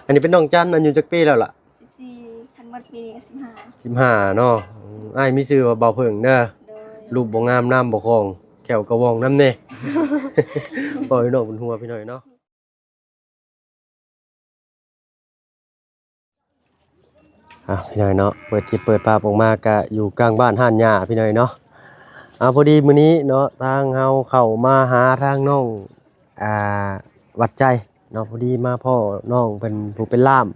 ອັນນີ້ເປັນນ້ອງຈັນ ອາຍຸຈັກປີແລ້ວລະ? ສິບສີ່ ຄັນໝົດປີນີ້ກໍສິບຫ້າ ສິບຫ້າເນາະ. ອືມ ອ້າຍມີຊື່ວ່າບ່າວເຜິ້ງເດີ. ໂດຍ. ຮູບບໍ່ງາມ ນາມບໍ່ຄ່ອງ ແຂ້ວກະວ່ອງນຳແດ່. ເວົ້າໃຫ້ນ້ອງເພິ່ນຫົວ ພີ່ນ້ອງເນາະ. ອ່າ ພີ່ນ້ອງເນາະ ເປີດຄລິບເປີດພາບອອກມາກະຢູ່ກາງບ້ານຮ້ານຫຍ້າ ພີ່ນ້ອງເນາະ. ອ່າ ພໍດີມື້ນີ້ເນາະ ທາງເຮົາເຂົ້າມາຫາທາງນ້ອງ ອ່າ ຫວັດໃຈເນາະ, ພໍດີມາພໍ້ນ້ອງເພິ່ນຜູ້ເປັນລ່າມ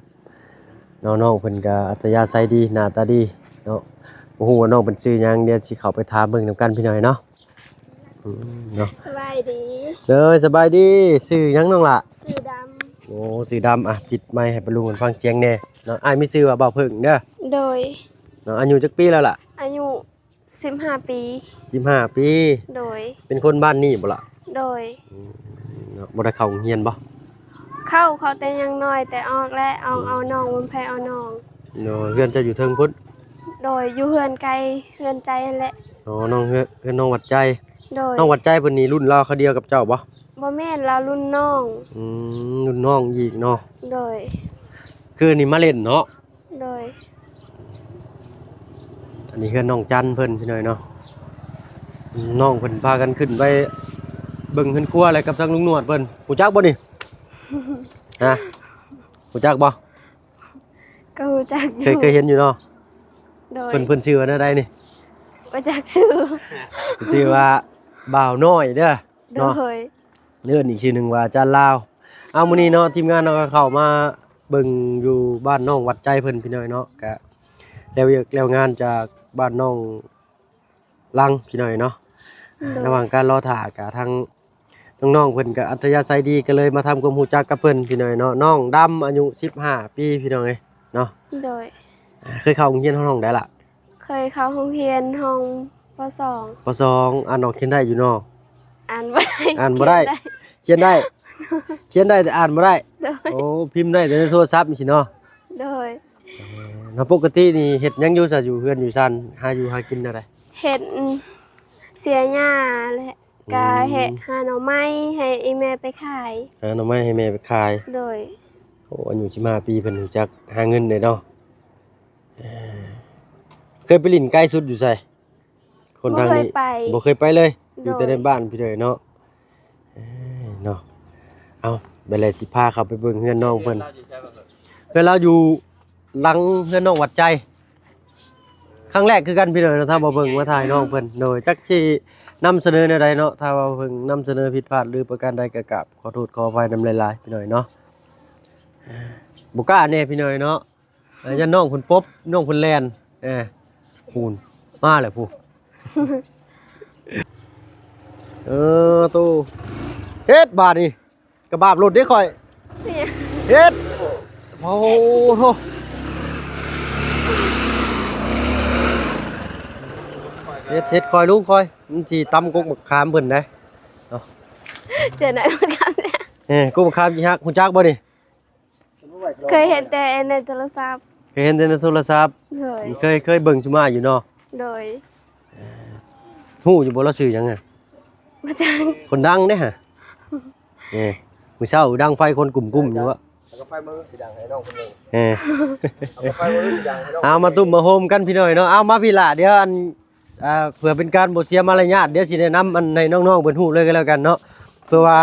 ເນາະ. ນ້ອງເພິ່ນກະອັດທະຍາໄສດີ ໜ້າຕາດີເນາະ. ບໍ່ຮູ້ວ່ານ້ອງເພິ່ນຊື່ຫຍັງ ດຽວຊິເຂົ້າໄປຖາມເບິ່ງນຳກັນ ພີ່ນ້ອງເນາະ. ອືມ ເນາະ ສະບາຍດີ. ເດີ ສະບາຍດີ. ຊື່ຫຍັງນ້ອງຫຼ້າ? ຊື່ດຳ. ໂອ້ ຊື່ດຳ. ອ່ະ ປິດໄມໃຫ້ປ້າລຸງເພິ່ນຟັງສຽງແດ່ເນາະ. ອ້າຍມີຊື່ວ່າບ່າວເຜິ້ງເດີ. ໂດຍ. ເນາະ ອາຍຸຈັກປີແລ້ວລະ? ອາຍຸສິບຫ້າປີ. ສິບຫ້າປີ. ໂດຍ. ເປັນຄົນບ້ານນີ້ບໍ່ລະ? ໂດຍ. ອືມ ເນາະ ບໍ່ໄດ້ເຂົ້າໂຮງຮຽນບໍ່? ເຂົ້າ ເຂົ້າແຕ່ຍັງນ້ອຍ ແຕ່ອອກແລ້ວ ອອກ ອືມ ເອົານ້ອງ ບຸນໄພເອົານ້ອງ. ໂດຍ. ເຮືອນເຈົ້າຢູ່ເທິງພຸ້ນ? ໂດຍ. ຢູ່ເຮືອນໃກ້ເຮືອນໃຈຫັ້ນແຫຼະ. ອໍ ນ້ອງເຮືອນ ເຮືອນນ້ອງຫວັດໃຈ. ໂດຍ. ນ້ອງຫວັດໃຈເພິ່ນນີ້ລຸ້ນລາວຄາວດຽວກັບເຈົ້າບໍ່? ບໍ່ແມ່ນ ລາວລຸ້ນນ້ອງ. ອືມ ລຸ້ນນ້ອງອີກເນາະ. ໂດຍ. ຄືນີ້ມາຫຼິ້ນເນາະ? ໂດຍ. ອັນນີ້ເຮືອນນ້ອງຈັນເພິ່ນ ພີ່ນ້ອງເນາະ. ນ້ອງເພິ່ນພາກັນຂຶ້ນໄປເບິ່ງເຮືອນຄົວແລ້ວກັບທາງລຸງໜວດເພິ່ນ. ຮູ້ຈັກບໍ່ນີ້? ຮະ? ຮູ້ຈັກບໍ່? ກໍຮູ້ຈັກຢູ່. ເຄີຍ ເຄີຍເຫັນຢູ່ເນາະ? ໂດຍ. ເພິ່ນ ເພິ່ນຊື່ວ່າແນວໃດນີ້? ບໍ່ຈັກຊື່. ເພິ່ນຊື່ວ່າບ່າວນ້ອຍເດີ. ເນາະ ໂດຍ. ເອີ້ນອີກຊື່ໜຶ່ງວ່າອາຈານລາວ. ເອົາ ມື້ນີ້ເນາະ ທີມງານເຮົາກໍເຂົ້າມາເບິ່ງຢູ່ບ້ານນ້ອງຫວັດໃຈເພິ່ນ ພີ່ນ້ອງເນາະ. ກະແລ້ວວຽກແລ້ວງານຈາກບ້ານນ້ອງຫຼັງ ພີ່ນ້ອງເນາະ. ໂດຍ. ລະຫວ່າງການລໍຖ້າ ກະທາງນ້ອງໆເພິ່ນກະອັດທະຍາໄສດີ ກໍເລີຍມາທຳຄວາມຮູ້ຈັກກັບເພິ່ນ ພີ່ນ້ອງເນາະ. ນ້ອງດຳ ອາຍຸສິບຫ້າປີ ພີ່ນ້ອງເອີຍເນາະ. ໂດຍ. ເຄີຍເຂົ້າໂຮງຮຽນຫ້ອງໃດລະ? ເຄີຍເຂົ້າໂຮງຮຽນຫ້ອງ ປໍສອງ. ປໍສອງ. ອ່ານອອກຂຽນໄດ້ຢູ່ເນາະ? ອ່ານບໍ່ໄດ້. ອ່ານບໍ່ໄດ້. ຂຽນໄດ້. ຂຽນໄດ້ ຂຽນໄດ້ແຕ່ອ່ານບໍ່ໄດ້. ໂດຍ. ໂອ້ ພິມໄດ້ແຕ່ໃນໂທລະສັບຊີ້ເນາະ? ໂດຍ. ເອີ ແລ້ວປົກກະຕິນີ້ເຮັດຫຍັງຢູ່ຊະ ຢູ່ເຮືອນຢູ່ຊານ ຫາຢູ່ຫາກິນແນວໃດ? ເຮັດ ເສຍຫຍ້າແຫຼະ ອືມ ກະເຮັດ ຫາໜໍ່ໄມ້ໃຫ້ອີ່ແມ່ໄປຂາຍ. ຫາໜໍ່ໄມ້ໃຫ້ແມ່ໄປຂາຍ. ໂດຍ. ໂອ້ ອາຍຸສິບຫ້າປີ ເພິ່ນຮູ້ຈັກຫາເງິນເດ້ເນາະ. ເອີ ເຄີຍໄປຫຼິ້ນໄກສຸດຢູ່ໃສ? ຄົນທາງນີ້ ບໍ່ເຄີຍໄປ ບໍ່ເຄີຍໄປເລີຍ. ໂດຍ. ຢູ່ແຕ່ໃນບ້ານພີ່ເດີເນາະ. ເອີ ເນາະ ເອົາ ບາດແລ້ວຊິພາເຂົ້າໄປເບິ່ງເຮືອນນ້ອງເພິ່ນ. ເຮືອນລາວຢູ່ຫຼັງເຮືອນນ້ອງຫວັດໃຈ. ຄັ້ງແລກຄືກັນພີ່ນ້ອງເນາະ ຖ້າບໍ່ເບິ່ງມາຖ່າຍນ້ອງເພິ່ນ. ໂດຍ ຈັກຊິນຳສະເໜີແນວໃດເນາະ ຖ້າວ່າເບິ່ງນຳສະເໜີຜິດພາດ ຫຼື ປະການໃດ ກໍກາບຂໍໂທດຂໍອະໄພນຳຫຼາຍໆ ພີ່ນ້ອງເນາະ. ບໍ່ກ້າແດ່ພີ່ນ້ອງເນາະ. ເອີ ຢ້ານນ້ອງເພິ່ນປົບ ນ້ອງເພິ່ນແລ່ນ. ເອີ ພຸ້ນ ມາແລ້ວພຸ້ນ. ເອີ ໂຕ ເຮັດບາດນີ້ ກະບາບລົດເດ້ຂ້ອຍ. ເຮັດ ໂອ້ໂຫ ເຮັດ ເຮັດ ຄ່ອຍລຸງ ຄ່ອຍ ມັນຊິຕຳກົກບັກຂາມເພິ່ນໄດ໋ເນາະ. ເຈົ້າໜ້ອຍບັກຂາມແທ້. ເອີ ກົກບັກຂາມຊິຫັກ ຮູ້ຈັກບໍ່ນີ້? ເຄີຍເຫັນແຕ່ໃນໂທລະສັບ. ເຄີຍເຫັນແຕ່ໃນໂທລະສັບ. ໂດຍ. ເຄີຍ ເຄີຍເບິ່ງສຸມາຢູ່ເນາະ. ໂດຍ. ເອີ ຮູ້ຢູ່ບໍ່ລາວຊື່ຫຍັງອະ? ບໍ່ຈັກ. ຄົນດັງເດ້ຫະ. ເອີ ມື້ເຊົ້າດັງໄຟຄົນກຸ້ມໆຢູ່ອະ. ເອົາກາໄຟມາຊິດັງໃຫ້ນ້ອງເພິ່ນເບິ່ງ. ເອີ ເອົາກາໄຟມາຊິດັງໃຫ້ນ້ອງ. ເອົາມາຕຸ້ມມາໂຮມກັນພີ່ນ້ອງເນາະ. ເອົາມາພີ້ຫຼ້າ ດຽວອັນ ອ່າ ເພື່ອເປັນການບໍ່ເສຍມາລະຍາດ ດຽວຊິແນະນຳອັນໃຫ້ນ້ອງໆເພິ່ນຮູ້ເລີຍກໍແລ້ວກັນເນາະ ເພື່ອວ່າ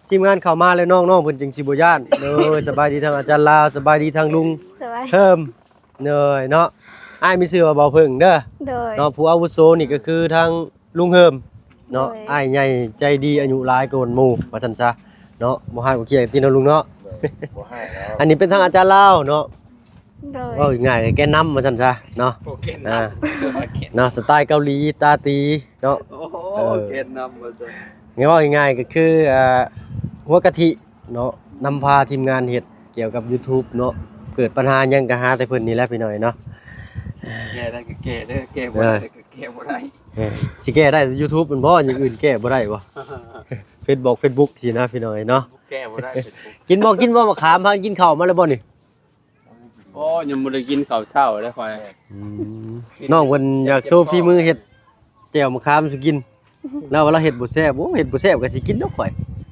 ທີມງານເຂົ້າມາແລ້ວນ້ອງໆເພິ່ນຈຶ່ງຊິບໍ່ຢ້ານ. ໂດຍ ສະບາຍດີທາງອາຈານລາວ ສະບາຍດີທາງລຸງ ສະບາຍ ເຮີມ. ໂດຍເນາະ ອ້າຍມີຊື່ວ່າບ່າວເຜິ້ງເດີ. ໂດຍ. ເນາະ ຜູ້ອາວຸໂສນີ້ກໍຄືທາງລຸງເຮີມເນາະ. ໂດຍ. ອ້າຍໃຫຍ່ໃຈດີ ອາຍຸຫຼາຍກວ່າໝູ່ວ່າຊັ້ນຊະເນາະ. ບໍ່ຮ້າຍບໍ່ຄຽດຕິເນາະລຸງເນາະ. ໂດຍ ບໍ່ຮ້າຍແລ້ວ. ອັນນີ້ເປັນທາງອາຈານລາວເນາະ. ໂດຍ. ເວົ້າງ່າຍໆ ແກນນຳວ່າຊັ້ນຊະເນາະ. ໂອ້ ແກນນຳ. ອ່າ ເນາະ ສະໄຕເກົາຫຼີ ຕາຕີເນາະ. ໂອ້ ເອີ ແກນນຳວ່າຊັ້ນ. ເວົ້າງ່າຍໆ ກໍຄື ອ່າ ຫົວກະທິເນາະ ນຳພາທີມງານເຮັດກ່ຽວກັບຢູທູບເນາະ. ເກີດບັນຫາຫຍັງກໍຫາແຕ່ເພິ່ນນີ້ແຫຼະພີ່ນ້ອງເນາະ. ແກ້ໄດ້ກໍແກ້ເດີ ແກ້ບໍ່ໄດ້ກໍແກ້ບໍ່ໄດ້. ເອີ ຊິແກ້ໄດ້ຢູທູບມັນບໍ່? ຢ່າງອື່ນແກ້ບໍ່ໄດ້ບໍ່? ເຟສບຸກ ເຟສບຸກຊີ້ນະພີ່ນ້ອງເນາະ. ແກ້ບໍ່ໄດ້ ເຟສບຸກ. ກິນບໍ່ ກິນບໍ່ ບັກຂາມ ພາກັນກິນເຂົ້າມາແລ້ວບໍ່ນີ້? ໂອ້ ຍັງບໍ່ໄດ້ກິນເຂົ້າເຊົ້າເດ້ຂ້ອຍ. ອືມ ນ້ອງເພິ່ນຢາກໂຊຝີມືເຮັດແຈ່ວມະຂາມສູ່ກິນ. ລາວວ່າລາວເຮັດບໍ່ແຊບ. ໂອ້ ເຮັດບໍ່ແຊບກໍຊິກິນດອກຂ້ອຍ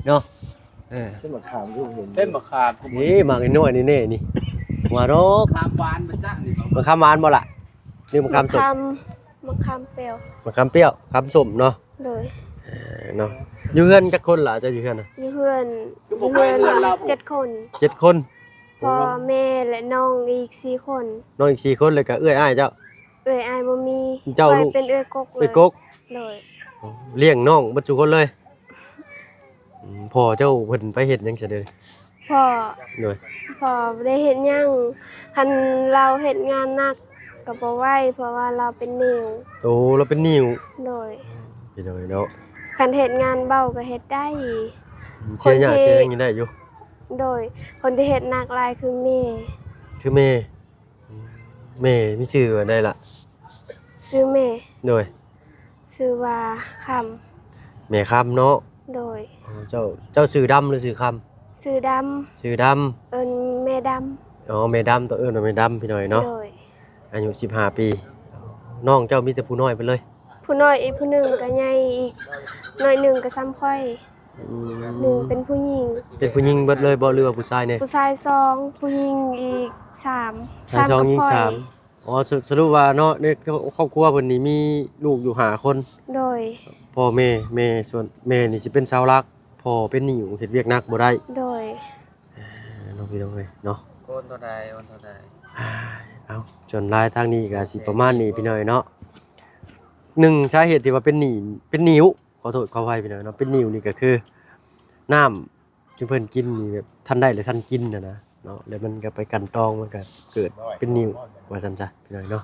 ເນາະ. ເອີ ເສັ້ນໝາກຂາມຄືເຫັນ ເສັ້ນໝາກຂາມ ນີ້ໝາກນ້ອຍໆນີ້ແນ່ນີ້ ຫວານດອກ. ໝາກຂາມຫວານບໍ່ຈັກນີ້ ໝາກຂາມຫວານບໍ່ລະ ຫຼືໝາກຂາມສົ້ມ? ໝາກຂາມ ໝາກຂາມປ່ຽວ ໝາກຂາມປ່ຽວ ຂາມສົ້ມເນາະ. ໂດຍ ເອີ ເນາະ. ຢູ່ເຮືອນຈັກຄົນລະ ເຈົ້າຢູ່ເຮືອນນະ? ຢູ່ເຮືອນ ຢູ່ເຮືອນເຈັດຄົນ ເຈັດຄົນ. ພໍ່ແມ່ ແລະ ນ້ອງອີກສີ່ຄົນ ນ້ອງອີກສີ່ຄົນ ແລ້ວກະເອື້ອຍອ້າຍເຈົ້າ? ເອື້ອຍອ້າຍບໍ່ມີ ເຈົ້າ ຂ້ອຍລູກ ເປັນເອື້ອຍກົກ ເອື້ອຍກົກ. ໂດຍ ລ້ຽງນ້ອງເບິດສູ່ຄົນເລີຍ. ອືມ ພໍ່ເຈົ້າເພິ່ນໄປເຮັດຫຍັງຊະເດີ? ພໍ່ ໂດຍ ພໍ່ບໍ່ໄດ້ເຮັດຫຍັງ ຄັນລາວເຮັດງານໜັກກໍບໍ່ໄຫວ ເພາະວ່າລາວເປັນໜິວ. ໂອ້ ລາວເປັນໜິວ. ໂດຍ ພີ່ນ້ອງເນາະ ຄັນເຮັດງານເບົາກໍເຮັດໄດ້. ອືມ ເຊຍຫຍ້າເຊຍຫຍັງນີ້ໄດ້ຢູ່. ໂດຍ ຄົນທີ່ເຮັດໜັກຫຼາຍຄືແມ່ ຄືແມ່. ແມ່ມີຊື່ວ່າໃດລະ? ຊື່ແມ່ ໂດຍ ຊື່ວ່າຄຳ ແມ່ຄຳເນາະ. ໂດຍ ເຈົ້າ ເຈົ້າຊື່ດຳ ຫຼືຊື່ຄຳ? ຊື່ດຳ ຊື່ດຳ ເອີ້ນແມ່ດຳ. ອໍ ແມ່ດຳ ຕ້ອງເອີ້ນວ່າແມ່ດຳ ພີ່ນ້ອງເນາະ. ໂດຍ ອາຍຸສິບຫ້າປີ. ນ້ອງເຈົ້າມີແຕ່ຜູ້ນ້ອຍເບິດເລີຍ? ຜູ້ນ້ອຍອີກຜູ້ໜຶ່ງກໍໃຫຍ່ອີກໜ້ອຍໜຶ່ງກໍສ່ຳຂ້ອຍ. ອືມ ໜຶ່ງເປັນຜູ້ຍິງ. ເປັນຜູ້ຍິງເບິດເລີຍບໍ່ ຫຼືວ່າຜູ້ຊາຍແດ່? ຜູ້ຊາຍສອງ ຜູ້ຍິງອີກສາມ. ຊາຍສອງ ຍິງສາມ. ອໍ ສະ ສະຫຼຸບວ່າເນາະ ໃນຄອບຄົວເພິ່ນນີ້ມີລູກຢູ່ຫ້າຄົນ. ໂດຍ ພໍ່ແມ່ ແມ່ ສ່ວນແມ່ນີ້ຊິເປັນເສົາຫຼັກ ພໍ່ເປັນໜິວ ເຮັດວຽກໜັກບໍ່ໄດ້. ໂດຍ ເອີ ເນາະ ພີ່ນ້ອງເອີຍເນາະ. ຄົນເທົ່າໃດ ຄົນເທົ່າໃດ? ເອົາ ສ່ວນຫຼາຍທາງນີ້ກໍຊິປະມານນີ້ ພີ່ນ້ອງເນາະ. ໜຶ່ງສາເຫດທີ່ວ່າເປັນໜີ້ ເປັນໜິວ ຂໍໂທດຂໍອະໄພພີ່ນ້ອງເນາະ ເປັນໜິວນີ້ກໍຄືນ້ຳທີ່ເພິ່ນກິນນີ້ແບບທັນໄດ້ ຫຼື ທັນກິນຫັ້ນນະເນາະ ແລ້ວມັນກໍໄປກັ່ນຕອງ ມັນກໍເກີດເປັນໜິວວ່າຊັ້ນຊະ ພີ່ນ້ອງເນາະ.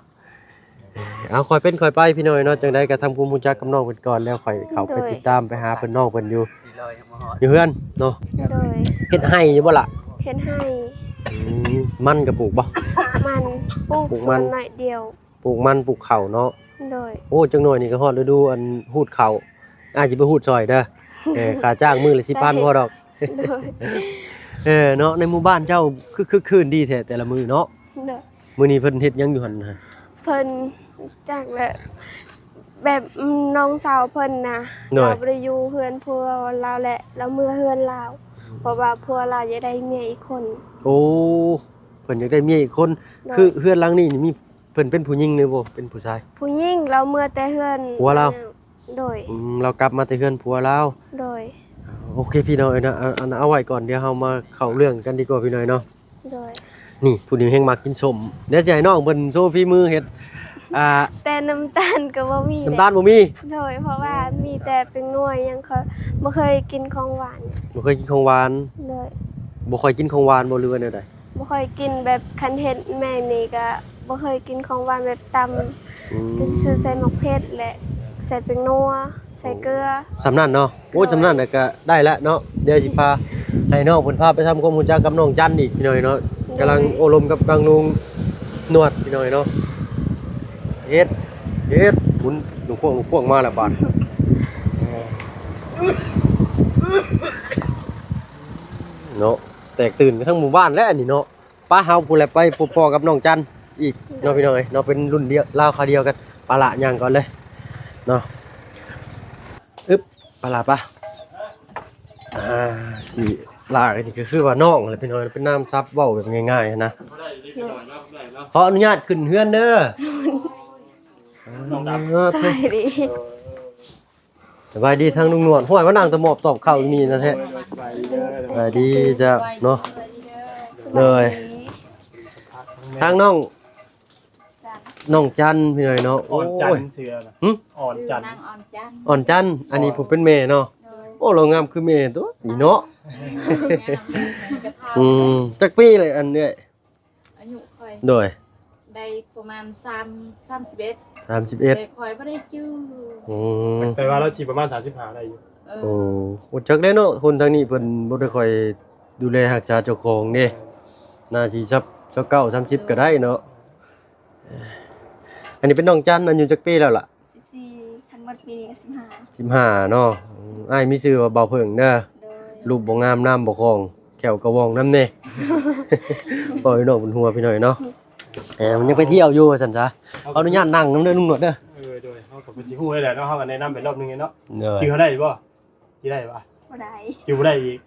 ເອີ ເອົາ ຄ່ອຍເປັນຄ່ອຍໄປ ພີ່ນ້ອງເນາະ. ຈັ່ງໃດກໍທຳຄວາມຮູ້ຈັກກັບນ້ອງເພິ່ນກ່ອນ ແລ້ວຄ່ອຍເຂົ້າໄປຕິດຕາມໄປຫາເພິ່ນ ນ້ອງເພິ່ນຢູ່ ຢູ່ເຮືອນເນາະ. ໂດຍ ເຮັດໄຮ່ຢູ່ບໍ່ລະ? ເຮັດໄຮ່. ອືມ ມັນກໍປູກບໍ່? ມັນ ປູກ ປູກມັນ ສວນໜ້ອຍດຽວ. ປູກມັນປູກເຂົ້າເນາະ. ໂດຍ ໂອ້ ຈັກໜ້ອຍນີ້ກໍຮອດລະດູອັນຮູດເຂົ້າ ອ້າຍຊິໄປຮູດຊ່ອຍເດີ. ເອີ ຄ່າຈ້າງມື້ລະສິບພັນພໍດອກ. ໂດຍ ເອີ ເນາະ ໃນໝູ່ບ້ານເຈົ້າຄືຄຶກຄື້ນດີແທ້ແຕ່ລະມື້ເນາະ. ໂດຍ ມື້ນີ້ເພິ່ນເຮັດຫຍັງຢູ່ຫັ້ນນະ? ເພິ່ນຈັກແຫຼະ ແບບ ອືມ ນ້ອງສາວເພິ່ນນະ ໂດຍ ລາວບໍ່ໄດ້ຢູ່ເຮືອນຜົວລາວແຫຼະ ລາວເມືອເຮືອນລາວ ເພາະວ່າຜົວລາວຢາກໄດ້ເມຍອີກຄົນ. ໂອ້ ເພິ່ນຢາກໄດ້ເມຍອີກຄົນ. ໂດຍ ຄືເຮືອນຫຼັງນີ້ນີ້ມີ ເພິ່ນເປັນຜູ້ຍິງຫຼືບໍ່ ເປັນຜູ້ຊາຍ? ຜູ້ຍິງ. ລາວເມືອແຕ່ເຮືອນຜົວລາວ. ໂດຍ ອືມ ລາວກັບມາແຕ່ເຮືອນຜົວລາວ. ໂດຍ ໂອເຄ ພີ່ນ້ອງເອີຍເນາະ ອັນ ອັນ ເອົາໄວ້ກ່ອນ ດຽວເຮົາມາເຂົ້າເລື່ອງກັນດີກວ່າ ພີ່ນ້ອງເນາະ. ໂດຍ ນີ້ຜູ້ນີ້ແຮງມັກກິນສົ້ມ ດຽວຊິໃຫ້ນ້ອງເພິ່ນໂຊຝີມືເຮັດ ອ່າ ແຕ່ນ້ຳຕານກໍບໍ່ມີ ນ້ຳຕານບໍ່ມີ. ໂດຍ ເພາະວ່າມີແຕ່ແປ້ງນົວຫຍັງ ຂ້ອຍບໍ່ເຄີຍກິນຂອງຫວານ. ບໍ່ເຄີຍກິນຂອງຫວານ. ໂດຍ ບໍ່ຄ່ອຍກິນຂອງຫວານບໍ່ ຫຼືວ່າແນວໃດ? ບໍ່ຄ່ອຍກິນ ແບບຄັນເຮັດແມ່ນີ້ກະບໍ່ເຄີຍກິນຂອງຫວານແບບຕຳ. ອືມ ຈະຊື້ໃສ່ໝາກເຜັດ ແລະ ໃສ່ແປ້ງນົວ ໃສ່ເກືອ ສ່ຳນັ້ນເນາະ. ໂອ້ຍ ໂດຍ ສ່ຳນັ້ນນະກະໄດ້ລະເນາະ. ດຽວຊິພາໃຫ້ນ້ອງເພິ່ນພາໄປທຳຄວາມຮູ້ຈັກກັບນ້ອງຈັນອີກ ພີ່ນ້ອງເນາະ. ໂດຍ ກຳລັງໂອ້ລົມກັບທາງລຸງໜວດ ພີ່ນ້ອງເນາະ. ເຮັດ ເຮັດ ໝູນ ລູກພວກ ລູກພວກມາແລ້ວບາດ ເນາະ. ແຕກຕື່ນກັນທັງໝູ່ບ້ານແຫຼະອັນນີ້ເນາະ. ປະ ເຮົາພຸ້ນແຫຼະ ໄປພົບພໍ້ກັບນ້ອງຈັນອີກເນາະ ພີ່ນ້ອງເອີຍເນາະ. ເປັນລຸ້ນດຽວ ລາວຄາວດຽວກັນ. ປະ ລະ ຍ່າງກ່ອນເລີຍເນາະ. ອຶບ ປະ ລະ ປະ. ອ່າ ຊິ ລາ ນີ້ກໍຄືວ່ານ້ອງແຫຼະ ພີ່ນ້ອງເອີຍ ເປັນນາມສັບເວົ້າແບບງ່າຍໆຫັ້ນນະ. ຂໍອະນຸຍາດຂຶ້ນເຮືອນເດີ. ສະບາຍດີ. ສະບາຍດີທາງລຸງໜວດ. ຫ້ວຍ ມານັ່ງຕະໝອບຕອບເຂົ້າຢູ່ນີ້ນະແທ້. ສະບາຍດີເດີ ສະບາຍດີເຈົ້າເນາະ. ໂດຍ ທາງນ້ອງ ນ້ອງຈັນ ພີ່ນ້ອງເນາະ. ອ່ອນຈັນ ໂອ້ຍ ຊື່ນະ. ຫຶ? ອ່ອນຈັນ ຊື່ນາງອ່ອນຈັນ. ອ່ອນຈັນ ອັນນີ້ຜູ້ເປັນແມ່ເນາະ. ໂດຍ ໂອ້ ລາວງາມຄືແມ່ຕົວະນີ້ເນາະ. ອືມ ຈັກປີແລ້ວອັນເອື້ອຍ? ອາຍຸຂ້ອຍ ໂດຍ ໄດ້ປະມານສາມ ສາມສິບເອັດ ສາມສິບເອັດ ແຕ່ຂ້ອຍບໍ່ໄດ້ຈື່. ອືມ ແຕ່ວ່າລາວຊິປະມານສາມສິບຫ້າໄດ້ຢູ່. ເອີ ໂອ້ ບໍ່ຈັກແດ່ເນາະ ຄົນທາງນີ້ເພິ່ນບໍ່ໄດ້ຄ່ອຍດູແລຮັກສາເຈົ້າຂອງເດ້. ໜ້າຊິຊາວເກົ້າ ສາມສິບກໍໄດ້ເນາະ. ອັນນີ້ເປັນນ້ອງຈັນ ອາຍຸຈັກປີແລ້ວລະ? ສິບສີ່ ຄັນໝົດປີນີ້ກໍສິບຫ້າ ສິບຫ້າເນາະ. ອືມ ອ້າຍມີຊື່ວ່າບ່າວເຜິ້ງເດີ. ໂດຍ ຮູບບໍ່ງາມ ນາມບໍ່ຄ່ອງ ແຂ້ວກະວ່ອງນຳແດ່. ເວົ້າໃຫ້ນ້ອງເພິ່ນຫົວ ພີ່ນ້ອງເນາະ. ເອີ ມັນຍັງໄປທ່ຽວຢູ່ວ່າຊັ້ນຊະ. ຂໍອະນຸຍາດນັ່ງນຳເດີ ລຸງໜວດເດີ. ເອີ ໂດຍ ເຮົາກໍເພິ່ນຊິຮູ້ໄດ້ແຫຼະເນາະ ເຮົາກໍແນະນຳໄປລອບໜຶ່ງເນາະ. ໂດຍ ຈື່ເຮົາໄດ້ບໍ່? ຈື່ໄດ້ບໍ່? ບໍ່ໄດ້ ຈື່ບໍ່ໄດ້ອີກ.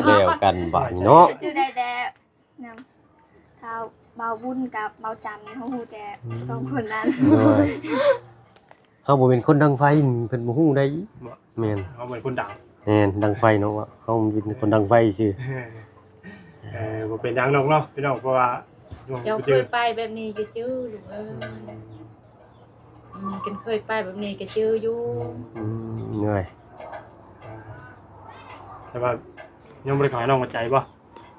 ແລ້ວກັນບາດນີ້ເນາະ ຈື່ໄດ້ແຕ່ນຳ ຖ້າບ່າວບຸນກັບບ່າວຈັນ ເຮົາຮູ້ແຕ່ ອືມ ສອງຄົນນັ້ນ ໂດຍ ເຮົາບໍ່ແມ່ນຄົນດັງໄຟ ເພິ່ນບໍ່ຮູ້ໄດ໋ ບໍ່ ແມ່ນ ເຮົາບໍ່ແມ່ນຄົນດັງ ແມ່ນ ດັງໄຟເນາະ ເຮົາເປັນຄົນດັງໄຟຊື່ ເອີ ບໍ່ເປັນຫຍັງດອກເນາະພີ່ນ້ອງ ເພາະວ່າ ເຈົ້າເຄີຍໄປແບບນີ້ກໍຈື່ລູກເອີຍ ອືມ ອືມ ກັນເຄີຍໄປແບບນີ້ກໍຈື່ຢູ່ ອືມ ເອີຍ ແຕ່ວ່າຍັງບໍ່ໄດ້ເຂົ້າຫານ້ອງຫົວໃຈບໍ່?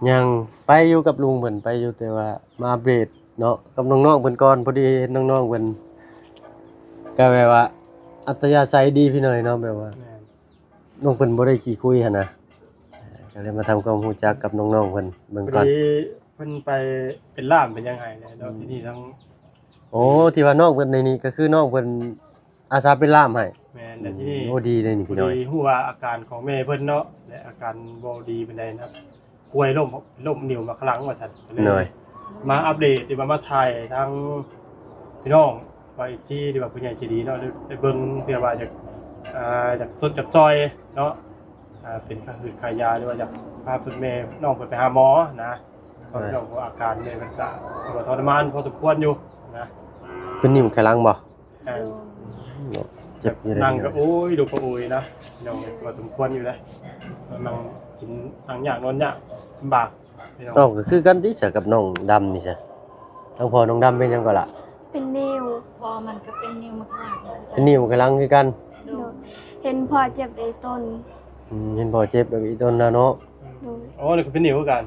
ຍັງ ໄປຢູ່ກັບລຸງເພິ່ນ ໄປຢູ່ ແຕ່ວ່າມາອັບເດດເນາະ ກັບນ້ອງໆເພິ່ນກ່ອນ ພໍດີເຫັນນ້ອງໆເພິ່ນ ກໍແບບວ່າອັດທະຍາໄສດີພີ່ນ້ອງເນາະ ແບບວ່າ ແມ່ນ ນ້ອງເພິ່ນບໍ່ໄດ້ຂີ້ຄຸຍຫັ້ນນະ ກໍເລີຍມາທຳຄວາມຮູ້ຈັກກັບນ້ອງໆເພິ່ນເບິ່ງກ່ອນ ພໍດີເພິ່ນໄປເປັນລ່າມເປັນຫຍັງໃຫ້ແຫຼະເນາະ ອືມ ທີ່ນີ້ທັງ ໂອ້ ທີ່ວ່ານ້ອງເພິ່ນໃນນີ້ກໍຄືນ້ອງເພິ່ນ ອາສາເປັນລ່າມໃຫ້ ແມ່ນ ແລ້ວທີ່ນີ້ ອືມ ໂອ້ ດີເດ້ນີ້ພີ່ນ້ອງ ພໍດີຮູ້ວ່າອາການຂອງແມ່ເພິ່ນເນາະ ແລະອາການບໍ່ດີປານໃດນະ ປ່ວຍລົ້ມ ລົ້ມນິ້ວໝາກຂະຫຼັງວ່າຊັ້ນ ກໍເລີຍ ໂດຍ ມາອັບເດດ ຫຼືວ່າມາຖ່າຍທາງພີ່ນ້ອງ ວ່າເອັຟຊີ ຫຼືວ່າຜູ້ໃຫຍ່ໃຈດີເນາະ ໄດ້ ໄດ້ເບິ່ງ ເພື່ອວ່າຢາກ ອ່າ ຢາກຊົດຢາກຊ່ອຍເນາະ ອ່າ ເປັນຄ່າຫືດຄ່າຢາ ຫຼືວ່າຢາກພາເພິ່ນ ແມ່ນ້ອງເພິ່ນໄປຫາໝໍນະ ເພາະ ໂດຍ ນ້ອງເພິ່ນອາການແມ່ເພິ່ນກໍຖືວ່າທໍລະມານພໍສົມຄວນຢູ່ນະ ເປັນນິ້ວໄຂຫຼັງບໍ່? ອ່າ ໂດຍ ເນາະ ເຈັບຢູ່ເດ້ ນັ່ງກໍໂອ້ຍ ລຸກກໍໂອ້ຍນະ ນ້ອງກໍສົມຄວນຢູ່ເດ້ ນັ່ງກິນ ນັ່ງຍາກນອນຍາກ ລຳບາກພີ່ນ້ອງ ເອົ້າ ກໍຄືກັນຕິຊະກັບນ້ອງດຳນີ້ຊະ ທາງພໍ່ນ້ອງດຳເປັນຫຍັງກໍລະ? ເປັນນິ້ວ ພໍ່ມັນກໍເປັນນິ້ວໝາກຂະຫຼັງ ເປັນນິ້ວໝາກຂະຫຼັງຄືກັນ ໂດຍ ເຫັນພໍ່ເຈັບໄດ້ຕົ້ນ ອືມ ເຫັນພໍ່ເຈັບໄດ້ຕົ້ນນະເນາະ ໂດຍ ໂອ້ ນີ້ກໍເປັນນິ້ວຄືກັນ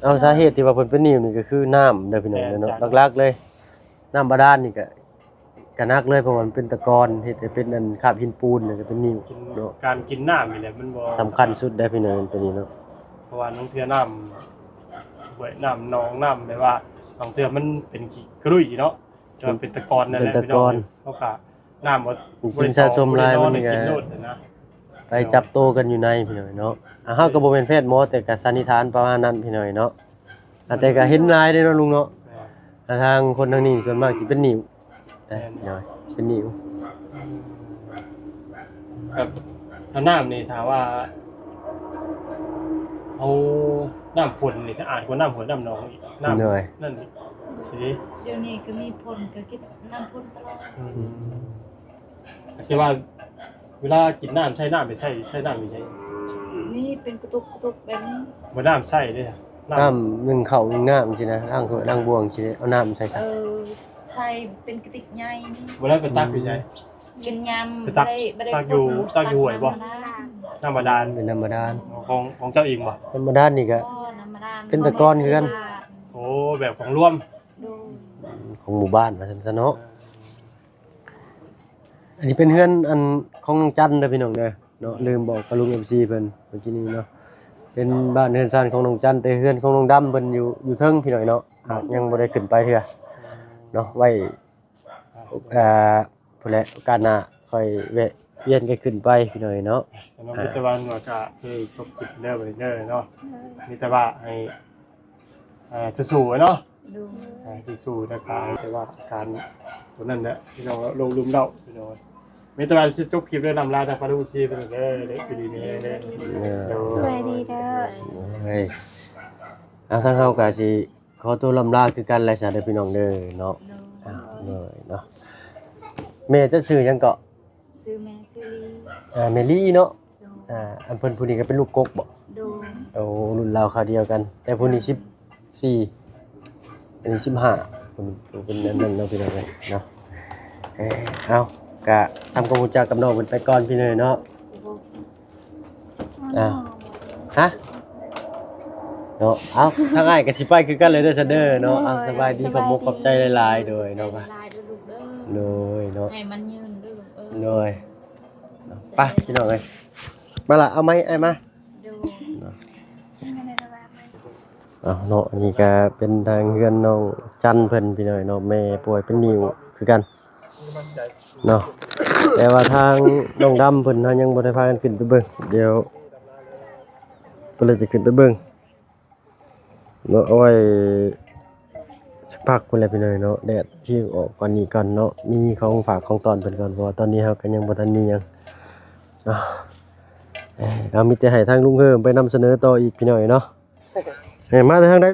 ເອົາ ສາເຫດທີ່ວ່າເພິ່ນເປັນນິ້ວນີ້ກໍຄືນ້ຳເດີພີ່ນ້ອງເດີເນາະ ແມ່ນ ຫຼັກໆເລີຍ ນ້ຳບາດານນີ້ກໍ ກໍໜັກເລີຍ ເພາະວ່າມັນເປັນຕະກອນ ເຮັດໃຫ້ເປັນອັນຄາບຫີນປູນ ແລ້ວກໍເປັນນິ້ວ ກິນ ເນາະ ການກິນນ້ຳນີ້ແຫຼະ ມັນບໍ່ ສຳຄັນສຸດເດ້ພີ່ນ້ອງ ໂຕນີ້ເນາະ ເພາະວ່າລາງເທື່ອນ້ຳຫ້ວຍ ນ້ຳໜອງ ນ້ຳແບບວ່າ ລາງເທື່ອມັນເປັນຂີ້ກະລຸຍເນາະ ແຕ່ວ່າເປັນຕະກອນນັ້ນແຫຼະ ເປັນຕະກອນ ພີ່ນ້ອງ ເຮົາກໍນ້ຳບໍ່ ຜູ້ກິນສະສົມຫຼາຍ ບໍ່ໄດ້ຕໍ່ ມັນກໍ ບໍ່ໄດ້ນອນ ໄດ້ກິນໂລດນະ ໄປຈັບໂຕກັນຢູ່ໃນພີ່ນ້ອງເນາະ ອ່າ ເຮົາກໍບໍ່ແມ່ນແພດໝໍ ແຕ່ກໍສັນນິຖານປະມານນັ້ນພີ່ນ້ອງເນາະ ອ່າ ແຕ່ກໍເຫັນຫຼາຍເດ້ເນາະລຸງເນາະ ແມ່ນ ອ່າ ທາງຄົນທາງນີ້ສ່ວນມາກຊິເປັນນິ້ວ ແມ່ນ ເນາະ ເປັນນິ້ວ ອືມ ແບບ ຖ້ານ້ຳນີ້ ຖ້າວ່າເຮົາ ນ້ຳຝົນນີ້ສະອາດກວ່ານ້ຳຫ້ວຍນ້ຳໜອງອີກ ນ້ຳ ໂດຍ ນັ້ນອີກ ເດ້ ດຽວນີ້ກໍມີຝົນ ກໍກິນນ້ຳຝົນຕະຫຼອດ ອືມ ແຕ່ວ່າເວລາກິນນ້ຳ ໃຊ້ນ້ຳໄປໃຊ້ ໃຊ້ນ້ຳໄປໃຊ້ ນີ້ເປັນກະຕຸກກະຕຸກແບບນີ້ ບໍ່ ນ້ຳໃຊ້ເດ້ ນ້ຳ ນ້ຳໜຶ້ງເຂົ້າໜຶ້ງນ້ຳຊີ້ນະ ລ້າງຖ້ວຍລ້າງບ່ວງຊີ້ ເອົານ້ຳໃສ່ຊະ ເອີ ໃສ່ເປັນກະຕິກໃຫຍ່ນີ້ ບໍ່ໄດ້ໄປຕັກຢູ່ໃສ? ອືມ ກິນຍາມ ໄປຕັກ ບໍ່ໄດ້ ບໍ່ໄດ້ ຕັກຢູ່ ຕັກຢູ່ຫ້ວຍບໍ່? ນ້ຳບາດານ ນ້ຳບາດານ ເປັນນ້ຳບາດານ ຂອງ ຂອງເຈົ້າເອງບໍ່? ນ້ຳບາດານນີ້ກະ ບໍ່ ນ້ຳບາດານ ເປັນຕະກອນຄືກັນ ໂອ້ ແບບຂອງລວມ ໂດຍ ຂອງໝູ່ບ້ານວ່າຊັ້ນຊະເນາະ ເອີ ອັນນີ້ເປັນເຮືອນອັນຂອງນ້ອງຈັນເດີພີ່ນ້ອງເດີເນາະ ລືມບອກກັບລຸງເອັຟຊີເພິ່ນເມື່ອກີ້ນີ້ເນາະ ເປັນບ້ານເຮືອນຊານຂອງນ້ອງຈັນ ແຕ່ເຮືອນຂອງນ້ອງດຳເພິ່ນຢູ່ ຢູ່ເທິງພີ່ນ້ອງເນາະ ຫາກຍັງບໍ່ໄດ້ຂຶ້ນໄປເທື່ອເນາະ ໄວ້ ອ່າ ພຸ້ນແຫຼະ ໂອກາດໜ້າຄ່ອຍແວະວຽນກັນຂຶ້ນໄປພີ່ນ້ອງເນາະ ສຳລັບ ອ່າ ມິດຕະບານກໍເຄີຍຈົບຄລິບເດີ ເດີເນາະ ມີແຕ່ວ່າໃຫ້ ອ່າ ສູ້ໆເນາະ ໂດຍ ອ່າ ສູ້ໆ ແລ້ວກໍໃຫ້ແຕ່ວ່າການຕົວນັ້ນແຫຼະພີ່ນ້ອງ ລົງລຸ່ມເລົ່າພີ່ນ້ອງ ມີແຕ່ວ່າຊິຈົບຄລິບເດີ ລຳລາທາງປາລຸງເອັຟຊີເພິ່ນເດີ ເດີ ຢູ່ດີມີແຮງເດີ ເອີ ໂດຍ ສະບາຍດີເດີ ໂດຍ ເອົາ ທາງເຮົາກໍຊິ ຂໍຕົວລຳລາຄືກັນແຫຼະຊະເດີພີ່ນ້ອງເດີເນາະ ໂດຍ ອ່າ ໂດຍເນາະ ແມ່ເຈົ້າຊື່ຫຍັງເກາະ? ຊື່ແມ່ ຊື່ລີ ອ່າ ແມ່ລີເນາະ ໂດຍ ອ່າ ອັນເພິ່ນຜູ້ນີ້ກໍເປັນລູກກົກບໍ? ໂດຍ ໂອ້ ລຸ້ນລາວຄາວດຽວກັນ ແຕ່ຜູ້ນີ້ສິບສີ່ ອັນນີ້ສິບຫ້າ ເພິ່ນເປັນອັນນັ້ນເນາະ ພີ່ນ້ອງເອີຍເນາະ ເອີ ເອົາ ກະທຳຄວາມຮູ້ຈັກກັບນ້ອງເພິ່ນໄປກ່ອນພີ່ນ້ອງເນາະ ໂດຍ ອ່າ ຮະ ເນາະ ເອົາ ທາງອ້າຍກໍຊິໄປຄືກັນເລີຍເດີຊະເດີເນາະ ໂດຍ ເອົາ ສະບາຍດີ ສະບາຍດີ ຂອບມຸກຂອບໃຈຫຼາຍໆ ໂດຍເນາະ ໃຈຫຼາຍໆເດີລູກເດີ ໂດຍເນາະ ໃຫ້ມັນຍືນເດີລູກເອີຍ ໂດຍ ໄປພີ່ນ້ອງເອີຍ ມາລະ ເອົາໄມ້ອ້າຍມາ ໂດຍ ເນາະ ເອົາເນາະ ອັນນີ້ກໍເປັນທາງເຮືອນນ້ອງຈັນເພິ່ນພີ່ນ້ອງເນາະ ແມ່ປ່ວຍເປັນນິ້ວຄືກັນ ເນາະ ແຕ່ວ່າທາງນ້ອງດຳເພິ່ນເຮົາຍັງບໍ່ໄດ້ພາກັນຂຶ້ນໄປເບິ່ງ ດຽວເພິ່ນລະຈະຂຶ້ນໄປເບິ່ງເນາະ ເອົາໄວ້ສັກພັກພຸ້ນແຫຼະພີ່ນ້ອງເນາະ ແດດຊິອອກກ່ອນນີ້ກ່ອນເນາະ ມີຂອງຝາກຂອງຕ້ອນເພິ່ນກ່ອນ ເພາະວ່າຕອນນີ້ເຮົາກໍຍັງບໍ່ທັນມີຫຍັງເນາະ ເອີ ເອົາ ມີແຕ່ໃຫ້ທາງລຸງເຮີມໄປນຳສະເໜີຕໍ່ອີກພີ່ນ້ອງເນາະ. ເອີ ມາແຕ່ທາງໃດ?